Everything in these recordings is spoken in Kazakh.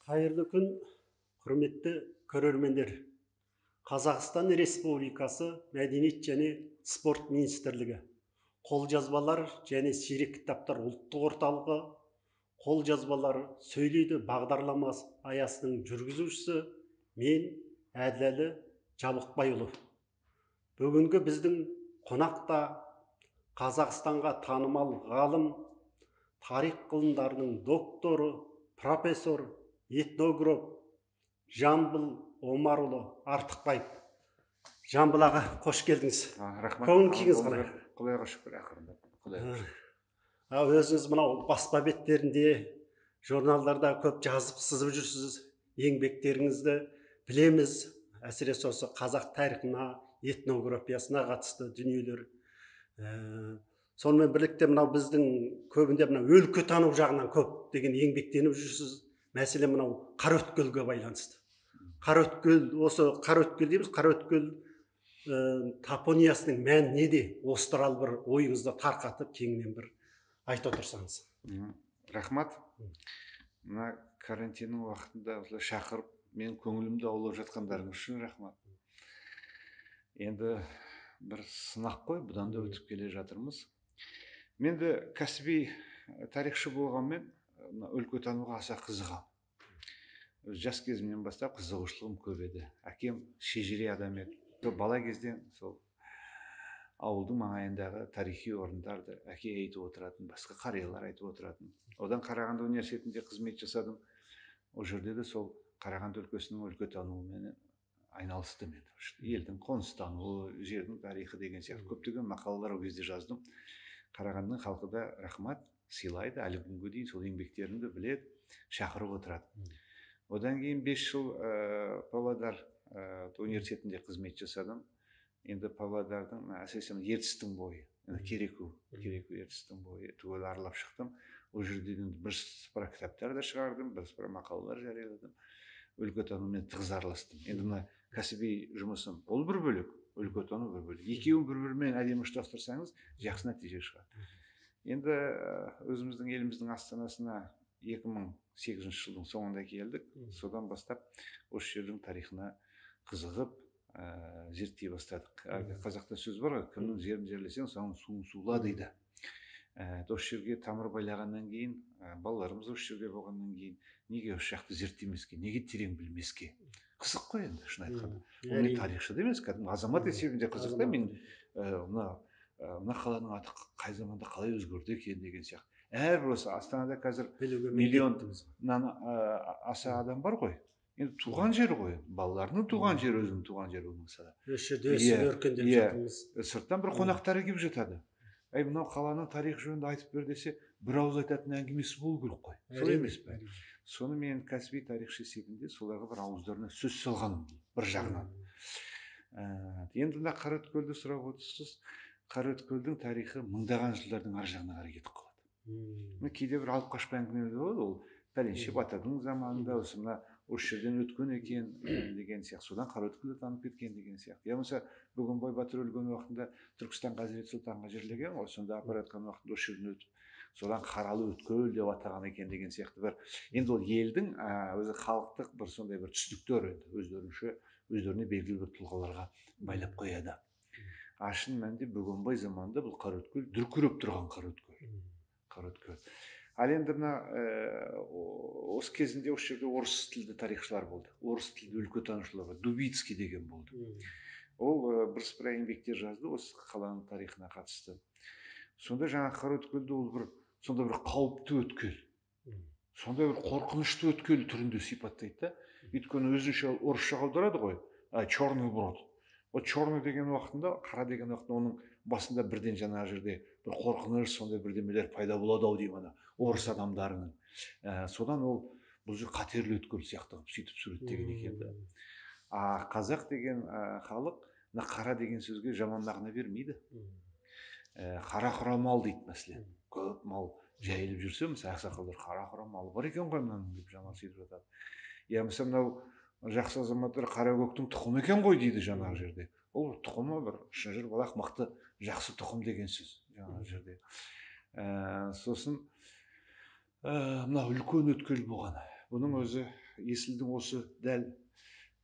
Қайырлы күн, құрметті көрермендер. Қазақстан Республикасы Мәдениет және Спорт Министрлігі, Қолжазбалар және сирек кітаптар ұлттық орталығы, Қолжазбалар сөйлейді бағдарламасы аясының жүргізушісі мен Әділәлі Жабықбайұлы. Бүгінгі біздің қонақта Қазақстанға танымал ғалым, тарих ғылымдарының докторы, профессор, этнограф Жамбыл Омарұлы Артықбаев. Жамбыл аға, қош келдіңіз. Рахмет. Көңіл күйіңіз қалай? Құдайға шүкір, ақырындап. Құдайға шүкір. Өзіңіз мынау баспа беттерінде, журналдарда көп жазып сызып жүрсіз, еңбектеріңізді білеміз. Әсіресе осы қазақ тарихына, этнографиясына қатысты дүниелер. Сонымен бірлікте мынау біздің көбінде мынау өлкетану жағынан көп деген еңбектеніп жүрсіз. Мәселе мынау Қараөткелге байланысты. Қараөткел, осы Қараөткел дейміз, Қараөткел топониясының мәні неде? Осы туралы бір ойыңызды тарқатып, кеңінен бір айтып отырсаңыз. Рахмат. Мына карантиннің уақытында осылай шақырып, мен көңілімді аулап жатқандарыңыз үшін рахмат. Енді бір сынақ қой, бұдан да өтіп келе жатырмыз. Мен де кәсіби тарихшы болғанмен, мына өлкетануға аса қызығамын. Жас кезімнен бастап қызығушылығым көп еді. Әкем шежіре адам еді. Бала кезден сол ауылдың маңайындағы тарихи орындарды әке айтып отыратын, басқа қариялар айтып отыратын. Одан Қарағанды университетінде қызмет жасадым. Ол жерде де сол Қарағанды өлкесінің өлкетануымен айналыстым енді. Елдің қоныстануы, жердің тарихы деген сияқты көптеген мақалалар ол кезде жаздым. Қарағандының халқы да рахмат, сыйлайды, әлі күнге дейін сол еңбектерімді біледі, шақырып отырады. Одан кейін 5 жыл Павлодар университетінде қызмет жасадым. Енді Павлодардың, әсіресе Ертістің бойы, Кереку Ертістің бойы түгел аралап шықтым. Ол жерде енді бірсыпыра кітаптар да шығардым, бірсыпыра мақалалар жарияладым. Өлкетанумен тығыз араластым. Енді мына кәсіби жұмысым ол бір бөлек, өлкетану бір бөлек. Екеуін бір-бірімен әдемі ұштастырсаңыз, жақсы нәтиже шығады. Енді өзіміздің еліміздің астанасына 2008 жылдың соңында келдік. Содан бастап осы жердің тарихына қызығып, зерттей бастадық. Қазақта сөз бар ғой, кімнің жерін жерлесең, соның суын сула дейді. Осы жерге тамыр байлағаннан кейін, балаларымыз осы жерде болғаннан кейін, неге осы жақты зерттемеске, неге терең білмеске? Қызық қой енді, шын айтқанда. Ол мен тарихшы да емес, кәдімгі азамат есебінде қызық та. Мен мына қаланың аты қай заманда қалай өзгерді екен деген сияқты. Әрбір осы Астанада қазір миллионнан аса адам бар ғой. Енді туған жері ғой, балаларының туған жері, өзінің туған жері болмаса да. Осы жерде өсіп өркендеп жатырмыз. Сырттан бір қонақтары келіп жатады. Әй, мынау қаланың тарихы жөнінде айтып бер десе, бір ауыз айтатын әңгімесі болу керек қой. Солай емес пе? Соны мен кәсіби тарихшы есебінде соларға бір ауыздарына сөз салғаным бір жағынан. Енді мына Қараөткелді сұрап отырсыз. Қараөткелдің тарихы мыңдаған жылдардың ар жағына қарай кетіп қалады. Кейде бір алып қашпа әңгімелер болады, ол пәленше батырдың заманында осы мына осы жерден өткен екен деген сияқты, содан Қараөткелді танып кеткен деген сияқты. Я болмаса Бөгенбай батыр өлген уақытында Түркістан Хазірет Сұлтанға жерлеген ғой, сонда апарып жатқан уақытында осы жерден өтіп, содан Қаралы Өткел деп атаған екен деген сияқты бір. Енді ол елдің өзі халықтық бір сондай бір түсініктер енді өздерінше өздеріне белгілі бір тұлғаларға байлап қояды. А шын мәнінде Бөгенбай заманында бұл Қараөткел дүркіреп тұрған Қараөткел. Қараөткел. Ал енді мына осы кезінде осы жерде орыс тілді тарихшылар болды, орыс тілді өлкетанушылар болды. Дубицкий деген болды. Ол бірсыпыра еңбектер жазды осы қаланың тарихына қатысты. Сонда жаңа Қараөткелді ол бір сонда бір қауіпті өткел, сондай бір қорқынышты өткел түрінде сипаттайды да. Өйткені өзінше орысша аударады ғой, черный брод. Ол черный деген уақытында, қара деген уақытында оның басында бірден жаңа жерде бір қорқыныш, сондай бірдемелер пайда болады ау деймін ана орыс адамдарының. Содан ол бұл жер қатерлі өткел сияқты қылып сөйтіп суреттеген екен да. А қазақ деген халық мына қара деген сөзге жаман мағына бермейді. Қара құра мал дейді мәселен. Көп мал жайылып жүрсе, мысалы ақсақалдар қара құра малы бар екен ғой мынаның деп жаман сөйтіп жатады. Я мысалы мынау жақсы азаматтар қара көктің тұқымы екен ғой дейді жаңағы жерде. Ол тұқымы бір шынжыр балақ мықты жақсы тұқым деген сөз жаңағы жерде. Сосын мынау үлкен өткел болған. Бұның өзі Есілдің осы дәл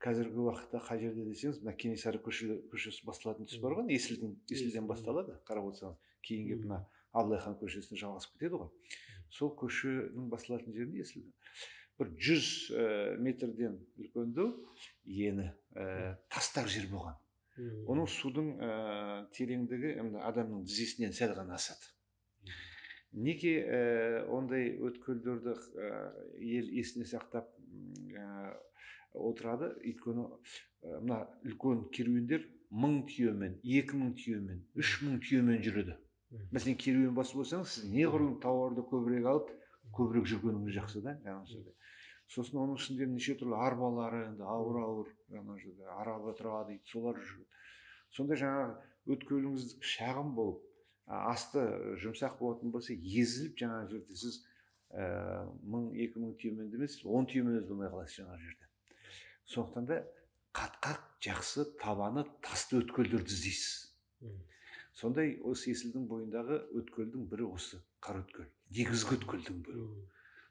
қазіргі уақытта қай жерде десеңіз, мына Кенесары көшесі басталатын тұс бар ғой, Есілден басталады, қарап отырсаңыз, кейінгі мына Абылай хан көшесіне жалғасып кетеді ғой. Сол көшенің басталатын жерінде Есілдің бір 100 метрден үлкендеу ені тастақ жер болған. Оның судың тереңдігі адамның тізесінен сәл ғана асады. Неге ондай өткелдерді ел есіне сақтап отырады? Өйткені мына үлкен керуендер 1000 түйемен, 2000 түйемен, 3000 түйемен жүреді. Мәселен, керуен басы болсаңыз, сіз неғұрлым тауарды көбірек алып, көбірек жүргеніңіз жақсы да, жаңағы жерде. Сосын оның ішінде неше түрлі арбалары, енді ауыр-ауыр, жаңағы жерде араба тұрады дейді, солар жүреді. Сонда жаңағы өткеліңіз шағын болып, асты жұмсақ болатын болса, езіліп жаңағы жерде сіз 1000-2000 түйемен емес, 10 түйемен өзі болмай қаласыз жаңағы жерде. Сондықтан да қатқақ, жақсы, табаны тасты өткелдерді іздейсіз. Сондай осы Есілдің бойындағы өткелдің бірі осы Қараөткел, негізгі өткелдің бірі.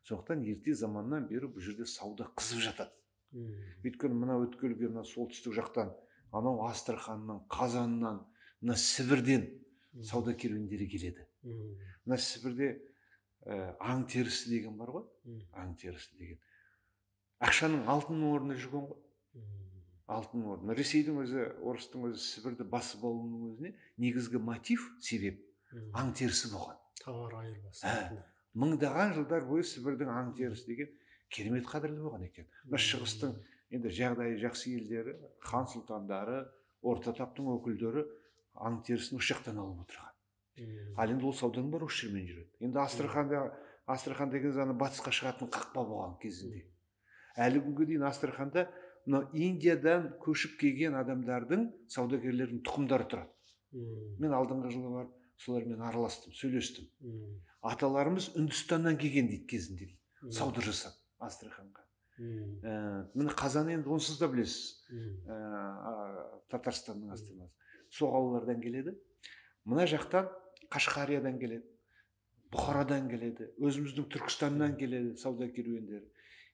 Сондықтан ерте заманнан бері бұл жерде сауда қызып жатады. Өйткені мына өткелге мына солтүстік жақтан, анау Астраханнан, Қазаннан, мына Сібірден сауда керуендері келеді. Мына Сібірде аң терісі деген бар ғой, аң терісі деген. Ақшаның алтынның орнына жүрген ғой. Алтын орнына. Ресейдің өзі, орыстың өзі Сібірді басып алуының өзіне негізгі мотив, себеп аң терісі болған. Тауар айырбасы. Мыңдаған жылдар бойы Сібірдің аң терісі деген керемет қадірлі болған екен. Мына шығыстың енді жағдайы жақсы елдері, хан сұлтандары, орта таптың өкілдері аң терісін осы жақтан алып отырған. Ал енді ол сауданың бәрі осы жермен жүреді. Енді Астраханда деген ана батысқа шығатын қақпа болған кезінде. Әлі күнге дейін Астраханда мынау Индиядан көшіп келген адамдардың, саудагерлердің тұқымдары тұрады. Мен алдыңғы жылы барып солармен араластым, сөйлестім. Аталарымыз Үндістаннан келген дейді кезінде дейді. Сауда жасап Астраханға. Міне Қазан енді онсыз да білесіз. Татарстанның астанасы. Сол қалалардан келеді. Мына жақтан Қашқариядан келеді, Бұхарадан келеді, өзіміздің Түркістаннан келеді сауда керуендері.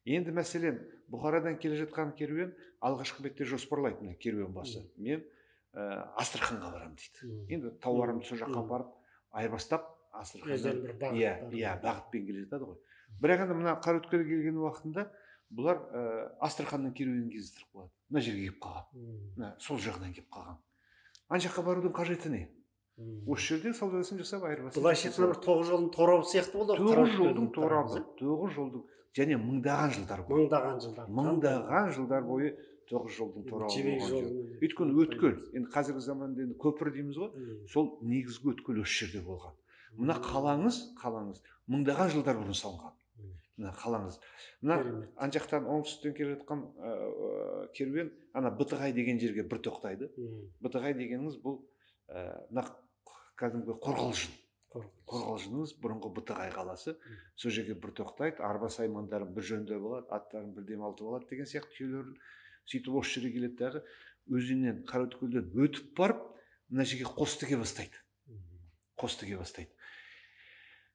Енді мәселен, Бұхарадан келе жатқан керуен алғашқы бетте жоспарлайды мына керуен басы. Мен Астраханға барам дейді. Енді тауарымды сол жаққа барып айырбастап Астраханнан иә, бағытпен келе жатады ғой. Бірақ енді мына Қараөткелге келген уақытында бұлар Астраханның керуенін кездестіріп қалады. Мына жерге келіп қалған. Мына сол жағынан келіп қалған. Ана жаққа барудың қажеті не? Осы жерде саудасын жасап айырбастап. Былайша айтқанда бір 9 жолдың торабы сияқты болды ғой. 9 жолдың торабы, 9 жолдың және мыңдаған жылдар бойы. Мыңдаған жылдар. Мыңдаған жылдар бойы 9 жолдың торабы болған. Өйткені өткел, енді қазіргі заманда енді көпір дейміз ғой, сол негізгі өткел осы жерде болған. Мына қалаңыз мыңдаған жылдар бұрын салынған. Мына қалаңыз. Мына ан жақтан оңтүстіктен келе жатқан керуен ана Бытығай деген жерге бір тоқтайды. Бытығай дегеніңіз бұл мына кәдімгі Қорғалжын. Қорғалжыныңыз бұрынғы Бытығай қаласы. Сол жерге бір тоқтайды, арба саймандарын бір жөндеп алады, аттарын бір демалтып алады деген сияқты түйелерін. Сөйтіп осы жерге келеді дағы өзеннен, Қараөткелден өтіп барып, мына жерге қос тіге бастайды. Қос тіге бастайды.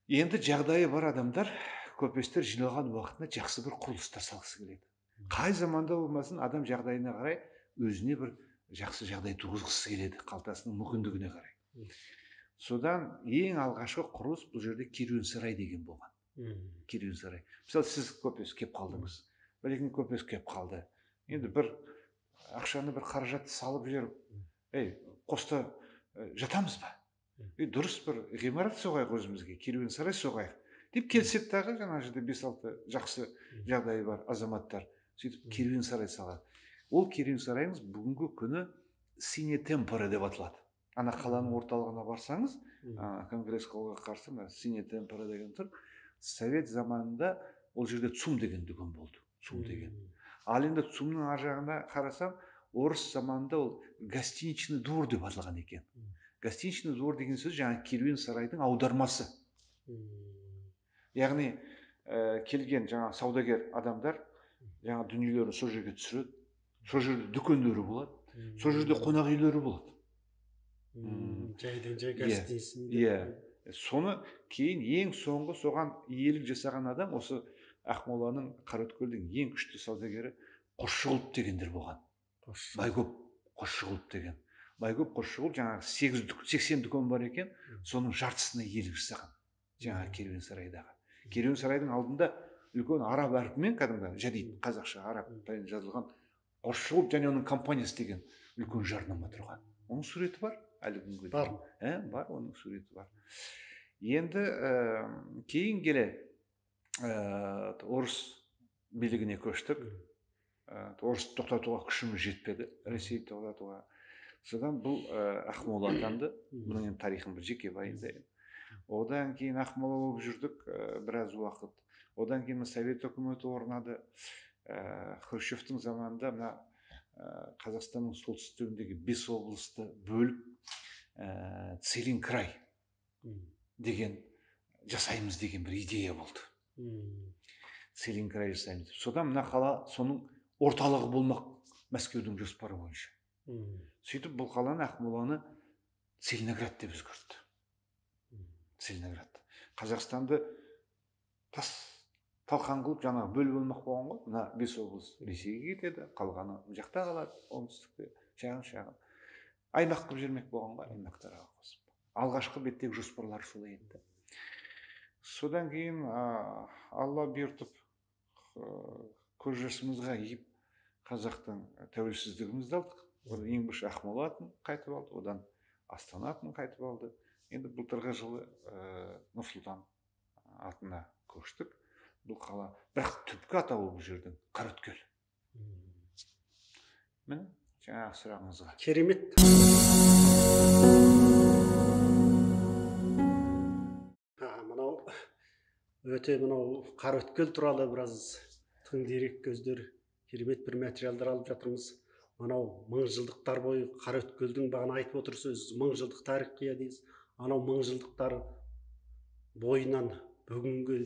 Енді жағдайы бар адамдар, көпестер жиналған уақытында жақсы бір құрылыстар салғысы келеді. Қай заманда болмасын адам жағдайына қарай өзіне бір жақсы жағдай туғызғысы келеді, қалтасының мүмкіндігіне қарай. Содан ең алғашқы құрылыс бұл жерде керуенсарай деген болған. Керуенсарай. Мысалы, сіз көпес кеп қалдыңыз, бәлкім көпес кеп қалды. Енді бір ақшаны, бір қаражатты салып жіберіп, ей, қоста жатамыз ба? Ей, дұрыс бір ғимарат соғайық өзімізге, керуенсарай соғайық деп келсек тағы жаңа жерде 5-6 жақсы жағдайы бар азаматтар сөйтіп керуенсарай салады. Ол керуенсарайымыз бүгінгі күні Сине Темпоре деп аталады. Ана қаланың орталығына барсаңыз, конгресс холлға қарсы мына Сине Темпоре деген тұр. Совет заманында ол жерде ЦУМ деген дүкен болды. ЦУМ деген. Ал енді ЦУМның ар жағына қарасам, орыс заманында ол гостиничный двор деп аталған екен. Гостиничный двор деген сөз жаңа керуен сарайдың аудармасы. Яғни келген жаңа саудагер адамдар жаңа дүниелерін сол жерге түсіреді, сол жерде дүкендері болады, сол жерде қонақ үйлері болады. Жайдан жай гостиница. Иә. Соны кейін ең соңғы соған иелік жасаған адам осы Ақмоланың, Қараөткелдің ең күшті саудагері Қосшығұлов дегендер болған. Байкөп Қосшығұлов деген. Байкөп Қосшығұлов жаңағы 80 дүкен бар екен, соның жартысына иелік жасаған. Жаңағы керуен сарайдағы. Керуен сарайдың алдында үлкен араб әрпімен, кәдімгі жәдид қазақша араб тілінде жазылған Қосшығұлов және оның компаниясы деген үлкен жарнама тұрған. Оның суреті бар әлі күнге дейін. Бар. Бар, оның суреті бар. Енді кейін келе орыс билігіне көштік. Орыс тоқтатуға күшіміз жетпеді, Ресейді тоқтатуға. Содан бұл Ақмола атанды. Бұның енді тарихын бір жеке баяндайын. Одан кейін Ақмола болып жүрдік біраз уақыт. Одан кейін Совет үкіметі орнады. Хрущевтің заманында мына Қазақстанның солтүстігіндегі 5 облысты бөліп, Целин край деген жасаймыз деген бір идея болды. Целин край жасаймыз. Содан мына қала соның орталығы болмақ Мәскеудің жоспары бойынша. Сөйтіп бұл қаланы, Ақмоланы Целиноград деп өзгертті. Целиноград. Қазақстанды тас талқан қылып жаңағы бөліп алмақ болған ғой. Мына 5 облыс Ресейге кетеді, қалғаны мына жақта қалады, оңтүстікте шағын-шағын. Аймақ қылып жібермек болған ғой, аймақтарға қосып. Алғашқы беттегі жоспарлар солай еді. Содан кейін Алла бұйыртып, көз жасымызға иіп қазақтың тәуелсіздігімізді алдық. Одан ең бірінші Ақмола атын қайтып алды, одан Астана атын қайтып алды. Енді былтырғы жылы Нұр-Сұлтан атына көштік. Бұл қала, бірақ түпкі атауы бұл жердің Қараөткел. Міне жаңағы сұрағыңызға. Керемет. Мынау өте мынау Қараөткел туралы біраз тың дерек көздер, керемет бір материалдар алып жатырмыз. Мынау мың жылдықтар бойы Қараөткелдің бағана айтып отырсыз, мың жылдық тарих дейсіз. Анау мың жылдықтар бойынан бүгінгі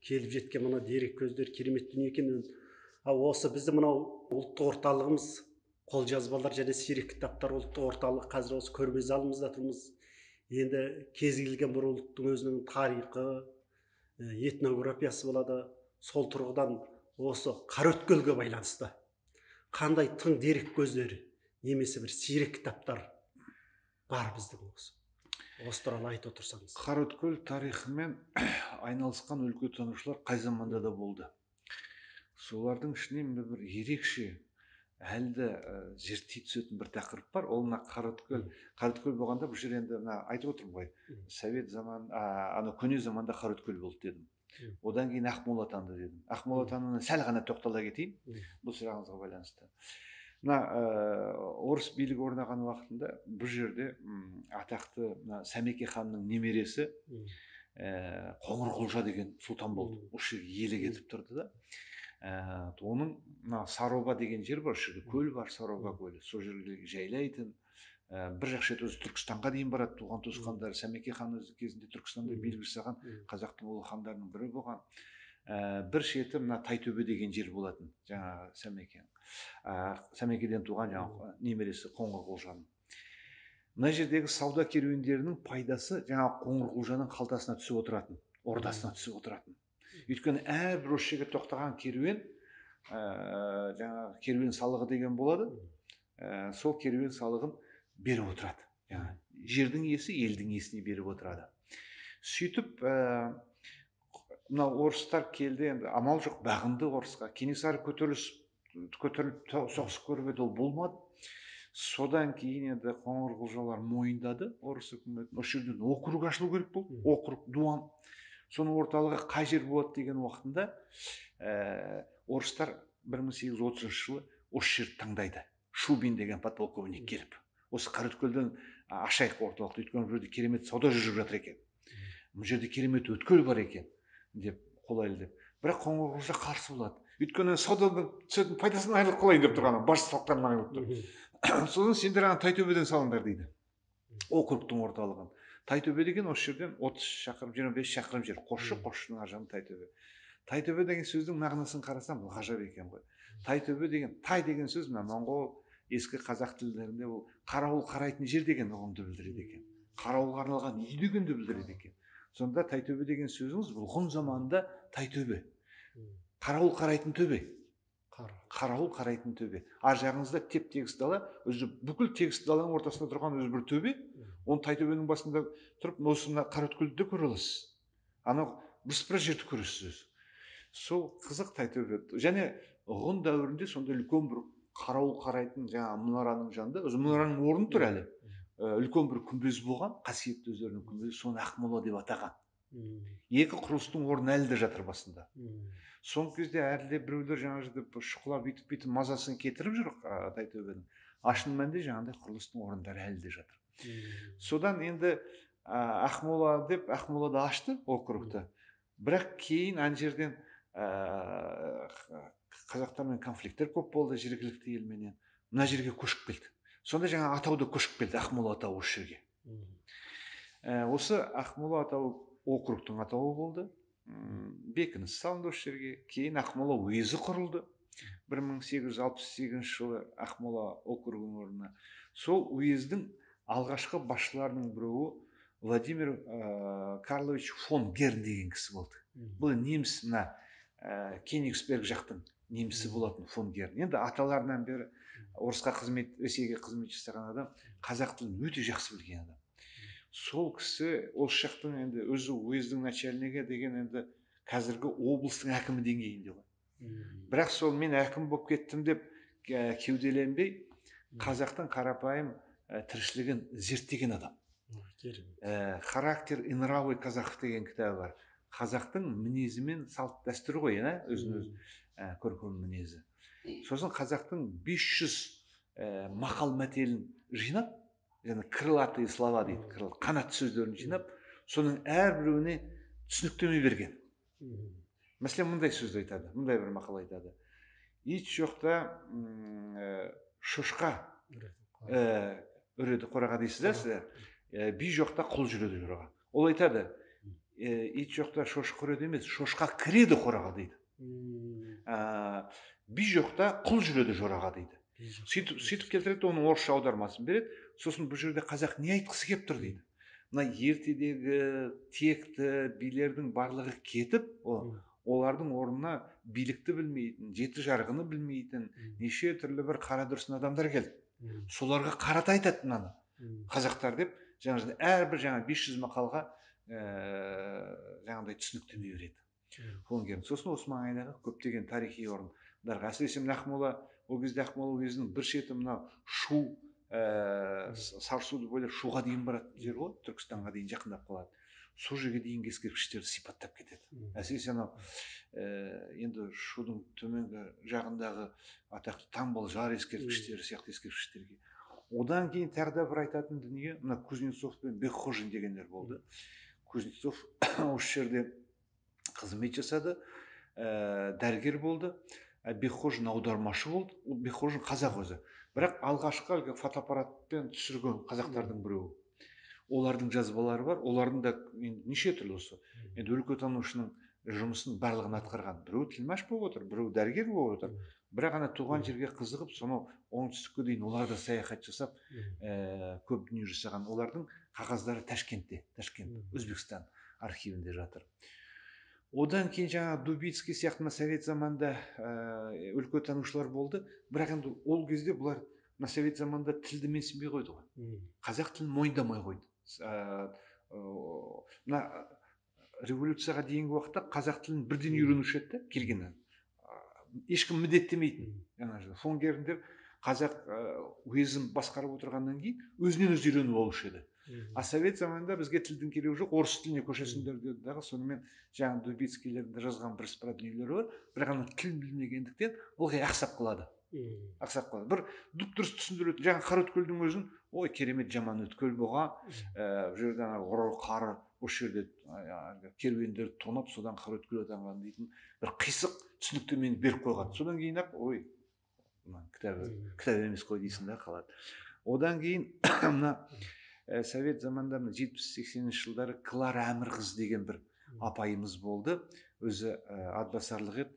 келіп жеткен мына дерек көздер керемет дүние екен. Ал осы бізді мынау ұлттық орталығымыз, қолжазбалар және сирек кітаптар ұлттық орталығы, қазір осы көрме залымызда тұрмыз. Енді кез келген бір ұлттың өзінің тарихы, этнографиясы болады. Сол тұрғыдан осы Қараөткелге байланысты қандай тың дерек көздері немесе бір сирек кітаптар бар біздің осы? Осы туралы айтып отырсаңыз. Қараөткел тарихымен айналысқан өлкетанушылар қай заманда да болды. Солардың ішінен бір ерекше әлі де зерттей түсетін бір тақырып бар. Ол мына Қараөткел. Қараөткел болғанда бұл жер енді мына айтып отырмын ғой. Совет заман, ана көне заманда Қараөткел болды дедім. Одан кейін Ақмола атанды дедім. Ақмола атануына сәл ғана тоқтала кетейін бұл сұрағыңызға байланысты. Мына орыс билігі орнаған уақытында бұл жерде атақты мына Сәмеке ханның немересі Қоңырқұлжа деген сұлтан болды. Осы жерге иелік етіп тұрды да. Оның мына Сароба деген жер бар, осы жерде көл бар, Сароба көлі. Сол жерге жайлайтын. Бір жақ шеті өзі Түркістанға дейін барады, туған туысқандары. Сәмеке хан өзі кезінде Түркістанда билік жасаған қазақтың ұлы хандарының бірі болған. Бір шеті мына Тайтөбе деген жер болатын, жаңағы Сәмеке. Сәмекеден туған жаңағы немересі Қоңырқұлжаның. Мына жердегі сауда керуендерінің пайдасы жаңағы Қоңырқұлжаның қалтасына түсіп отыратын, ордасына түсіп отыратын. Өйткені әрбір осы жерге тоқтаған керуен, жаңағы керуен салығы деген болады, сол керуен салығын беріп отырады. Жаңағы жердің иесі елдің иесіне беріп отырады. Сөйтіп мына орыстар келді, енді амал жоқ, бағынды орысқа. Кенесары көтеріліп соғыс көріп еді, ол болмады. Содан кейін енді Қоңырқұлжалар мойындады орыс үкіметін. Осы жерден округ ашылу керек болды, округ дуан. Соның орталығы қай жер болады деген уақытында орыстар 1830 жылы осы жерді таңдайды. Шубин деген подполковник келіп, осы Қараөткелден ашайық орталықты, өйткені бұл жерде керемет сауда жүріп жатыр екен, бұл жерде керемет өткел бар екен деп қолайлы деп. Бірақ Қоңырқұлжа қарсы болады. Өйткені саудадан түсетін пайдасынан айырылып қалайын деп тұрған, баж салықтарынан айырылып тұр. Содан сендер ана Тайтөбеден салыңдар дейді округтың орталығын. Тайтөбе деген осы жерден 30 шақырым, 25 шақырым жер. Қосшы, Қосшының ар жағында Тайтөбе. Тайтөбе деген сөздің мағынасын қарасам, бұл ғажап екен ғой. Тайтөбе деген, тай деген сөз мына моңғол, ескі қазақ тілдерінде ол қарауыл қарайтын жер деген ұғымды білдіреді екен. Қарауылға арналған үй дегенді білдіреді екен. Сонда Тайтөбе деген сөзіңіз бұл ғұн заманында Тайтөбе. Қарауыл қарайтын төбе. Қарауыл қарайтын төбе. Ар жағыңызда теп тегіс дала, өзі бүкіл тегіс даланың ортасында тұрған өзі бір төбе. Оны Тайтөбенің басында тұрып, осы мына Қараөткелді де көре аласыз. Анау бірсыпыра жерді көресіз өзі. Сол қызық Тайтөбе. Және ғұн дәуірінде сондай үлкен бір қарауыл қарайтын жаңағы мұнараның жанында, өзі мұнараның орны тұр әлі. Үлкен бір күмбез болған, қасиетті өздерінің күмбезі, соны Ақмола деп атаған. Екі құрылыстың орны әлі де жатыр басында. Соңғы кезде әлі де біреулер жаңа жерде шұқылап бүйтіп бүйтіп мазасын кетіріп жүр Тайтөбенің. Шын мәнінде жаңағыдай құрылыстың орындары әлі де жатыр. Содан енді Ақмола деп Ақмолада ашты округті. Бірақ кейін ана жерден қазақтармен конфликттер көп болды жергілікті елменен. Мына жерге көшіп келді. Сонда жаңа атау да көшіп келді, Ақмола атауы осы жерге. Осы Ақмола атауы округтың атауы болды. Бекініс салынды осы жерге. Кейін Ақмола уезі құрылды. 1868 жылы Ақмола округінің орнына. Сол уездің алғашқы басшыларының біреуі Владимир Карлович фон Герн деген кісі болды. Бұл неміс, мына Кенигсберг жақтың немісі болатын фон Герн. Енді аталарынан бері орысқа қызмет, Ресейге қызмет жасаған адам, қазақ тілін өте жақсы білген адам. Сол кісі осы жақтың енді өзі уездің начальнигі деген енді қазіргі облыстың әкімі деңгейінде ғой. Бірақ сол мен әкім болып кеттім деп кеуделенбей, қазақтың қарапайым тіршілігін зерттеген адам. «Характер и нравы казахов» деген кітабы бар. Қазақтың мінезі мен салт дәстүрі ғой, өзін өзі көркем мінезі. Сосын қазақтың 500 мақал мәтелін жинап, және крылатые слова дейді, қанатты сөздерін жинап, соның әрбіреуіне түсініктеме берген. Мәселен, мындай сөзді айтады, мындай бір мақал айтады: ит жоқта шошқа үреді қораға дейсіз да сіздер, би жоқта құл жүреді жораға. Ол айтады, ит жоқта шошқа үреді емес, шошқа кіреді қораға дейді. Би жоқта құл жүреді жораға дейді. Сөйтіп келтіреді, оның орысша аудармасын береді. Сосын бұл жерде қазақ не айтқысы келіп тұр дейді. Мына ертедегі текті билердің барлығы кетіп, олардың орнына билікті білмейтін, жеті жарғыны білмейтін, неше түрлі бір қара дүрсін адамдар келді. Соларға қарата айтады мынаны қазақтар деп, жаңа әрбір жаңа 500 мақалға жаңағыдай түсініктеме береді. Сосын осы маңайдағы көптеген тарихи орындарға, әсіресе мына Ақмола, ол кезде Ақмола уезінің бір шеті мына Шу, Сарысуды бойлап Шуға дейін баратын жер ғой, Түркістанға дейін жақындап қалады. Сол жерге дейінгі ескерткіштерді сипаттап кетеді. Әсіресе анау енді Шудың төменгі жағындағы атақты Таңбалжар ескерткіштері сияқты ескерткіштерге. Одан кейін тағы да бір айтатын дүние, мына Кузнецов пен Бекхожин дегендер болды. Кузнецов осы жерде қызмет жасады, дәрігер болды. Бекхожин аудармашы болды. Ол Бекхожин қазақ өзі. Бірақ алғашқы әлгі фотоаппаратпен түсірген қазақтардың біреуі. Олардың жазбалары бар, олардың да енді неше түрлі осы. Енді өлкетанушының жұмысын барлығын атқарған. Біреу тілмаш болып отыр, біреу дәрігер болып отыр. Бірақ ана туған жерге қызығып, сонау оңтүстікке дейін олар да саяхат жасап, көп дүние жасаған. Олардың қағаздары Ташкентте, Ташкент, Өзбекстан архивінде жатыр. Одан кейін жаңа Дубицкий сияқты мына совет заманында өлкетанушылар болды. Бірақ енді ол кезде бұлар мына совет заманында тілді менсінбей қойды ғой. Қазақ тілін мойындамай қойды. Мына революцияға дейінгі уақытта қазақ тілін бірден үйренуші еді келгеннен. Ешкім міндеттемейтін. Жаңа фон Герндер қазақ уезін басқарып отырғаннан кейін өзінен өзі үйреніп алушы еді. А совет заманында бізге тілдің керегі жоқ, орыс тіліне көшесіңдер деді дағы. Сонымен жаңа Дубицкийлердің де жазған бірсыпыра дүниелері бар, бірақ ана тілін білмегендіктен ылғи ақсап қалады. Ақсап қалады. Бір дұп дұрыс түсіндіретін жаңа Қараөткелдің өзін, ой керемет жаман өткел болған, бұл жерде ана қары осы жерде керуендер тонап, содан Қараөткел атанған дейтін бір қисық түсініктемені беріп қойған. Содан кейін ақ ой мына кітабы кітап емес қой дейсің да қалады. Одан кейін мына совет заманында мына 70-80 жылдары Клара Әмірқызы деген бір апайымыз болды. Өзі атбасарлық еді,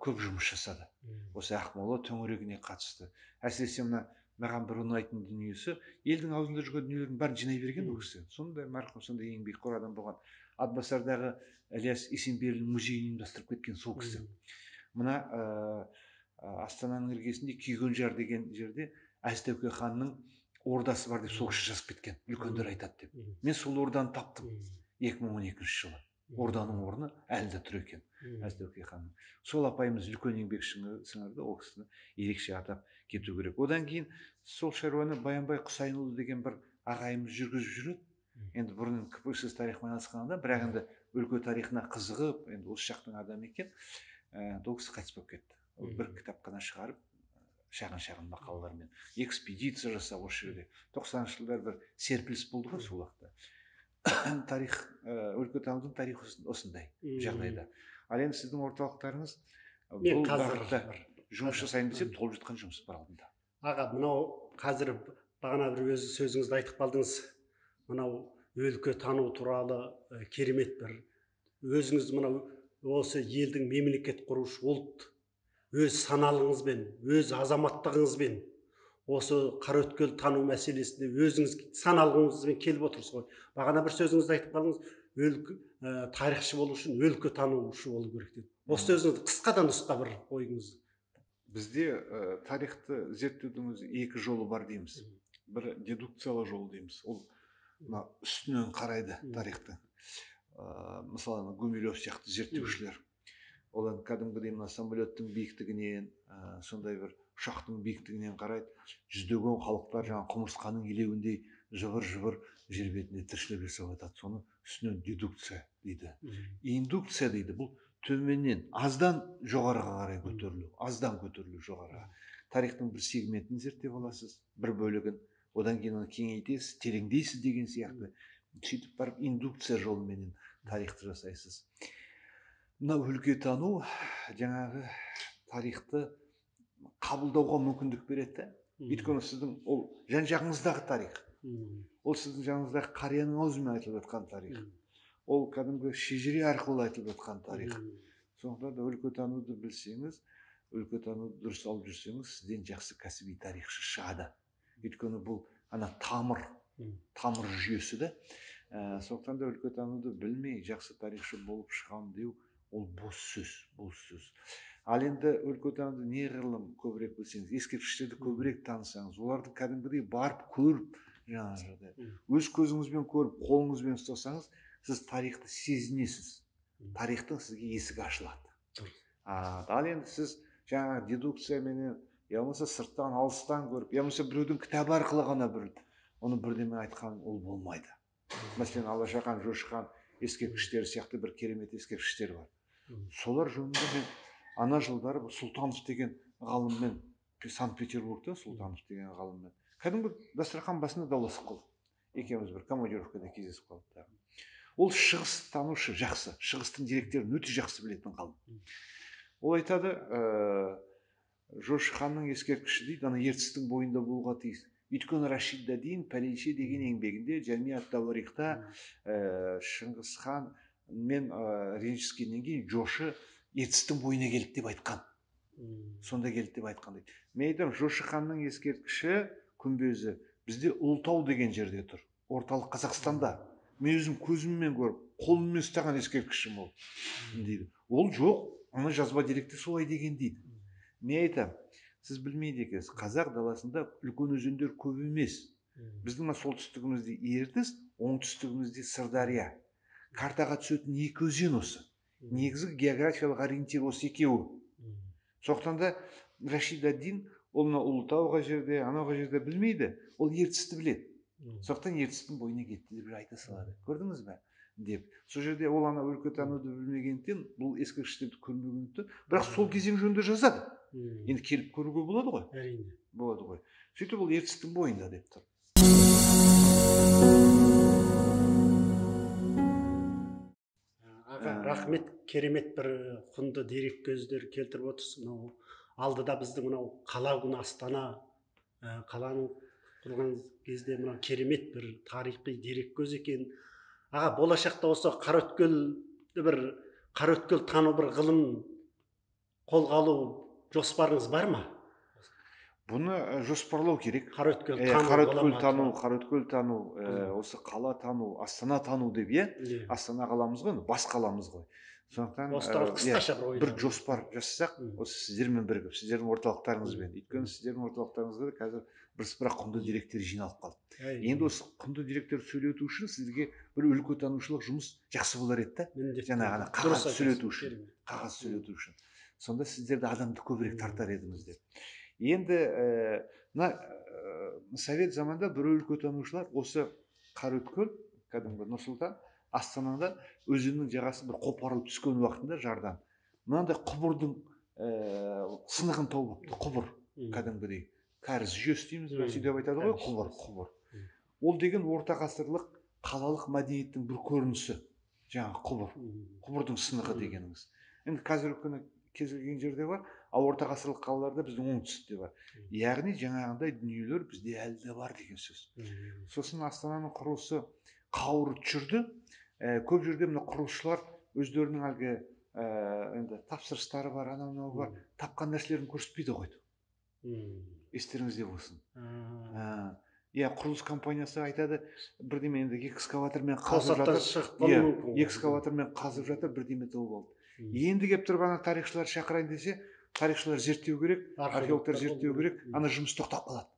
көп жұмыс жасады. Осы Ақмола төңірегіне қатысты. Әсіресе мына маған бір ұнайтын дүниесі, елдің аузында жүрген дүниелердің бәрін жинай берген ол кісі. Сондай марқұм, сондай еңбекқор адам болған. Атбасардағы Ілияс Есенберлин музейін ұйымдастырып кеткен сол кісі. Мына Астананың іргесінде Күйгенжар деген жерде Әз Тәуке ханның ордасы бар деп сол кісі жазып кеткен, үлкендер айтады деп. Мен сол орданы таптым 2012 жылы. Орданың орны әлі де тұр екен Әз Тәуке ханның. Сол апайымыз үлкен еңбек сіңірді, ол кісіні ерекше атап кету керек. Одан кейін сол шаруаны Баянбай Құсайынұлы деген бір ағайымыз жүргізіп жүреді. Енді бұрын КПСС тарихымен айналысқан адам, бірақ енді өлке тарихына қызығып, енді осы жақтың адамы екен. Ол кісі қайтыс болып кетті. Ол бір кітап қана шығарып, шағын-шағын мақалалармен экспедиция жасап осы жерде 90-шы жылдар бір серпіліс болды ғой сол уақытта. Тарих, өлкетанудың тарихы осындай жағдайда. Ал енді сіздің орталықтарыңыз бұл бағытта жұмыс жасайын десе, толып жатқан жұмыс бар алдында. Аға, мынау қазір бағана бір өз сөзіңізді айтып қалдыңыз. Мынау өлкетану туралы керемет бір өзіңіз мынау осы елдің мемлекет құрушы ұлт өз саналығыңызбен, өз азаматтығыңызбен осы Қараөткел тану мәселесінде өзіңіз саналығыңызбен келіп отырсыз ғой. Бағана бір сөзіңізді айтып қалдыңыз, тарихшы болу үшін өлке танушы болу керек деп. Осы сөзіңізді қысқадан нұсқа бір ойыңыз. Бізде тарихты зерттеудің өзі екі жолы бар дейміз. Бір дедукциялы жол дейміз. Ол мына үстінен қарайды тарихты. Мысалы, Гумилев сияқты зерттеушілер. Ол кәдімгідей мына самолеттің биіктігінен, сондай бір ұшақтың биіктігінен қарайды. Жүздеген халықтар жаңа құмырсқаның илеуіндей жыбыр-жыбыр жер бетінде тіршілік жасап жатады. Соны үстінен дедукция дейді. Индукция дейді. Бұл төменнен, аздан жоғарыға қарай көтерілу, аздан көтерілу жоғарыға. Тарихтың бір сегментін зерттеп аласыз, бір бөлігін, одан кейін оны кеңейтесіз, тереңдейсіз деген сияқты. Сөйтіп барып индукция жолыменен тарихты жасайсыз. Мына өлкетану жаңағы тарихты қабылдауға мүмкіндік береді. Өйткені сіздің ол жан жағыңыздағы тарих. Ол сіздің жаныңыздағы қарияның аузымен айтылып жатқан тарих. Ол кәдімгі шежіре арқылы айтылып жатқан тарих. Сондықтан да өлкетануды білсеңіз, өлкетануды дұрыс алып жүрсеңіз, сізден жақсы кәсіби тарихшы шығады. Өйткені бұл ана тамыр, тамыр жүйесі де. Сондықтан да өлкетануды білмей жақсы тарихшы болып шығамын деу ол бос сөз, бос сөз. Ал енді өлкетануды неғұрлым көбірек білсеңіз, ескерткіштерді көбірек танысаңыз, оларды кәдімгідей барып көріп, жаңағы өз көзіңізбен көріп, қолыңызбен ұстасаңыз, сіз тарихты сезінесіз. Тарихтың сізге есігі ашылады. Ал енді сіз жаңағы дедукцияменен, я болмаса сырттан, алыстан көріп, я болмаса біреудің кітабы арқылы ғана бір оны бірдеме айтқан ол болмайды. Мәселен, Алашахан, Жошыхан ескерткіштері сияқты бір керемет ескерткіштер бар. Солар жөнінде мен ана жылдары Сұлтанов деген ғалыммен, Санкт-Петербургта Сұлтанов деген ғалыммен кәдімгі дастархан басында дауласып қалдық. Екеуміз бір командировкада кездесіп қалдық. Ол шығыс танушы, жақсы, шығыстың деректерін өте жақсы білетін ғалым. Ол айтады, Жошыханның ескерткіші дейді, ана Ертістің бойында болуға тиіс. Өйткені Рашид Дадин Пәленше деген еңбегінде Жәми ат-Тауарихта Шыңғыс хан мен ренжіскеннен кейін Жошы Ертістің бойына келді деп айтқан. Сонда келді деп айтқан дейді. Мен айтамын, Жошы ханның ескерткіші күмбезі бізде Ұлытау деген жерде тұр. Орталық Қазақстанда. Мен өзім көзіммен көріп, қолыммен ұстаған ескерткішім ол дейді. Ол жоқ, ана жазба деректе солай деген дейді. Мен айтамын, сіз білмейді екенсіз, қазақ даласында үлкен өзендер көп емес. Біздің мына солтүстігімізде Ертіс, оңтүстігімізде Сырдария. Картаға түсетін екі өзен осы. Негізгі географиялық ориентир осы екеуі. Сондықтан да Рашид ад-Дин ол мына Ұлытауға жерде, анауға жерде білмейді, ол Ертісті біледі. Сондықтан Ертістің бойына кетті деп айта салады. Көрдіңіз бе? Деп. Сол жерде ол ана өлкетануды білмегендіктен, бұл ескерткіштерді көрмегендіктен, бірақ сол кезең жөнінде жазады. Енді келіп көруге болады ғой? Әрине. Болады ғой. Сөйтіп ол Ертістің бойында деп тұр. Аға, рахмет, керемет бір құнды дерек көздер келтіріп отырсыз. Мынау алдыда біздің мынау қала күні Астана, қаланың құрылған кезде мынау керемет бір тарихи дерек көз екен. Аға, болашақта осы Қараөткелді бір Қараөткел тану бір ғылым қолға алу жоспарыңыз бар ма? Бұны жоспарлау керек. Қараөткел тану, Қараөткел тану, осы қала тану, Астана тану деп, иә? Астана қаламыз ғой, бас қаламыз ғой. Сондықтан бір жоспар жасасақ, осы сіздермен бірігіп, сіздердің орталықтарыңызбен, өйткені сіздердің орталықтарыңызда қазір бірсыпыра құнды деректер жиналып қалды. Енді осы құнды деректерді сөйлету үшін сізге бір өлкетанушылық жұмыс жақсы болар еді да. Жаңағы ана қағаз сөйлету үшін, қағаз сөйлету үшін. Сонда сіздерді адамды көбірек тартар едіңіз деп. Енді мына совет заманда бір өлкетанушылар осы Қараөткел, кәдімгі Нұр-Сұлтан, Астанада өзеннің жағасы бір қопарылып түскен уақытында жардан мынандай құбырдың сынығын тауып алыпты. Құбыр кәдімгідей кәріз жүйесі дейміз бе, сөйтіп айтады ғой, құбыр, құбыр. Ол деген орта ғасырлық қалалық мәдениеттің бір көрінісі, жаңағы құбыр, құбырдың сынығы дегеніңіз. Енді қазіргі күні кез келген жерде бар, ал орта ғасырлық қалаларда біздің оңтүстікте бар. Яғни жаңағындай дүниелер бізде әлі де бар деген сөз. Сосын Астананың құрылысы қауырт жүрді. Көп жерде мына құрылысшылар өздерінің әлгі енді тапсырыстары бар, анау мынау бар, тапқан нәрселерін көрсетпейді ғой. Естеріңізде болсын. Иә, құрылыс компаниясы айтады, бірдеме енді экскаватормен қазып жатыр. Иә, экскаватормен қазып жатыр, бірдеме тауып алды. Енді келіп тұрып ана тарихшылар шақырайын десе, тарихшылар зерттеу керек, археологтар зерттеу керек, ана жұмыс тоқтап қалады.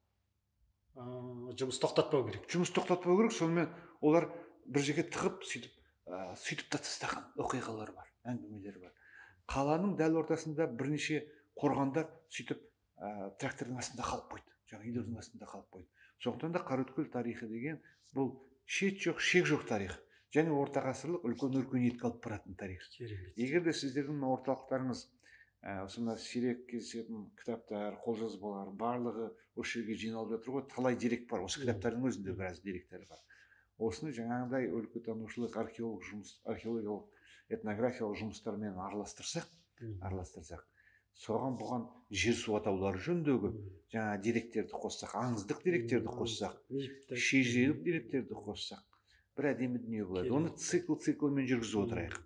Жұмыс тоқтатпау керек. Жұмыс тоқтатпау керек, сонымен олар бір жерге тығып, сөйтіп та тастаған оқиғалар бар, әңгімелер бар. Қаланың дәл ортасында бірнеше қорғандар сөйтіп трактордың астында қалып қойды, жаңа үйлердің астында қалып қойды. Сондықтан да Қараөткел тарихы деген бұл шет жоқ, шек жоқ тарих. Және орта ғасырлық үлкен өркениетке алып баратын тарих. Егер де сіздердің орталықтарыңыз осы мына сирек кездесетін кітаптар, қолжазбалар барлығы осы жерге жиналып жатыр ғой, талай дерек бар. Осы кітаптардың өзінде біраз деректер бар. Осыны жаңағыдай өлкетанушылық, археолог жұмыс, археологиялық, этнографиялық жұмыстармен араластырсақ, соған бұған жер су атаулары жөніндегі жаңа деректерді қоссақ, аңыздық деректерді қоссақ, шежірелік деректерді қоссақ, бір әдемі дүние болады. Оны цикл-циклмен жүргізіп отырайық.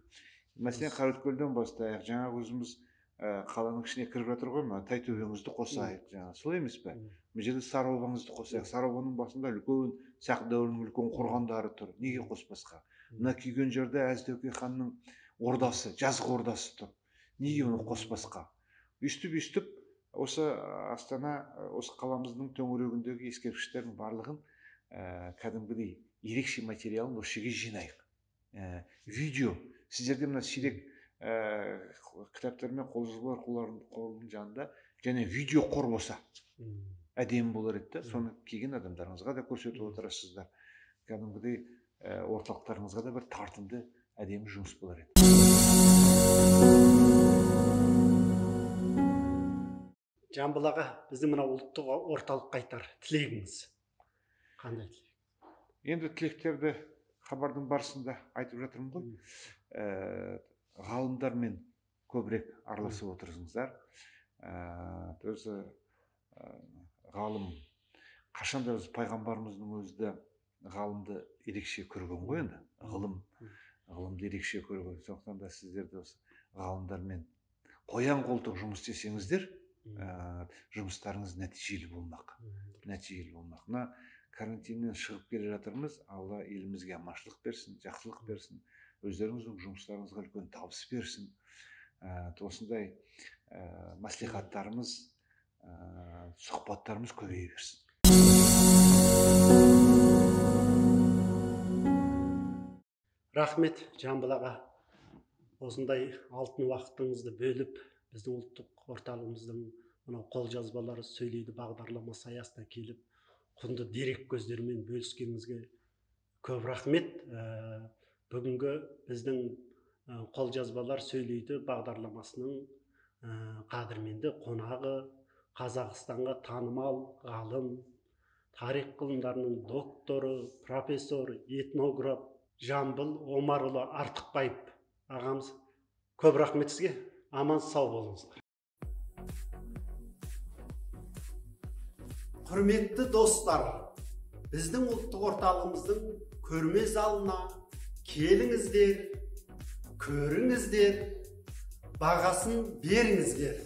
Мәселен, Қараөткелден бастайық, жаңағы өзіміз қаланың ішіне кіріп жатыр ғой, мына Тайтөбеңізді қосайық, жаңа солай емес пе? Мына жерде Сарыобаңызды қосайық. Сарыобаның басында үлкен сақ дәуірінің үлкен қорғандары тұр. Неге қоспасқа? Мына күйген жерде Әз-Тәуке ханның ордасы, жазғы ордасы тұр. Неге оны қоспасқа? Өйстіп осы Астана, осы қаламыздың төңірегіндегі ескерткіштердің барлығын кәдімгідей ерекше материалын осы жерге жинайық. Видео. Сіздерде мына сирек кітаптар мен қолжазбалар қорының жанында және видео қор болса әдемі болар еді. Соны келген адамдарыңызға да көрсетіп отырасыздар. Кәдімгідей орталықтарыңызға да бір тартымды әдемі жұмыс болар еді. Жамбыл аға, біздің мына ұлттық орталыққа айтар тілегіңіз қандай тілек? Енді тілектерді хабардың барысында айтып жатырмын ғой. Ғалымдармен көбірек араласып отырсыңыздар. Өзі ғалым, қашанда өзі пайғамбарымыздың өзі де ғалымды ерекше көрген ғой енді. Ғылымды ерекше көрген. Сондықтан да сіздерді осы ғалымдармен қоян қолтық жұмыс істесеңіздер, жұмыстарыңыз нәтижелі болмақ. Нәтижелі болмақ. Мына карантиннен шығып келе жатырмыз. Алла елімізге аманшылық берсін, жақсылық берсін, өздеріңіздің жұмыстарыңызға үлкен табыс берсін. Осындай мәслихаттарымыз, сұхбаттарымыз көбейе берсін. Рахмет, Жамбыл аға. Осындай алтын уақытыңызды бөліп, біздің ұлттық орталығымыздың мынау қолжазбалары сөйлейді бағдарламасы аясына келіп, құнды дерек көздерімен бөліскеніңізге көп рахмет. Бүгінгі біздің қолжазбалар сөйлейді бағдарламасының қадірменді қонағы Қазақстанға танымал ғалым, тарих ғылымдарының докторы, профессор, этнограф Жамбыл Омарұлы Артықбаев ағамыз. Көп рахмет сізге. Аман сау болыңыздар. Құрметті достар, біздің ұлттық орталығымыздың көрме залына келіңіздер, көріңіздер, бағасын беріңіздер.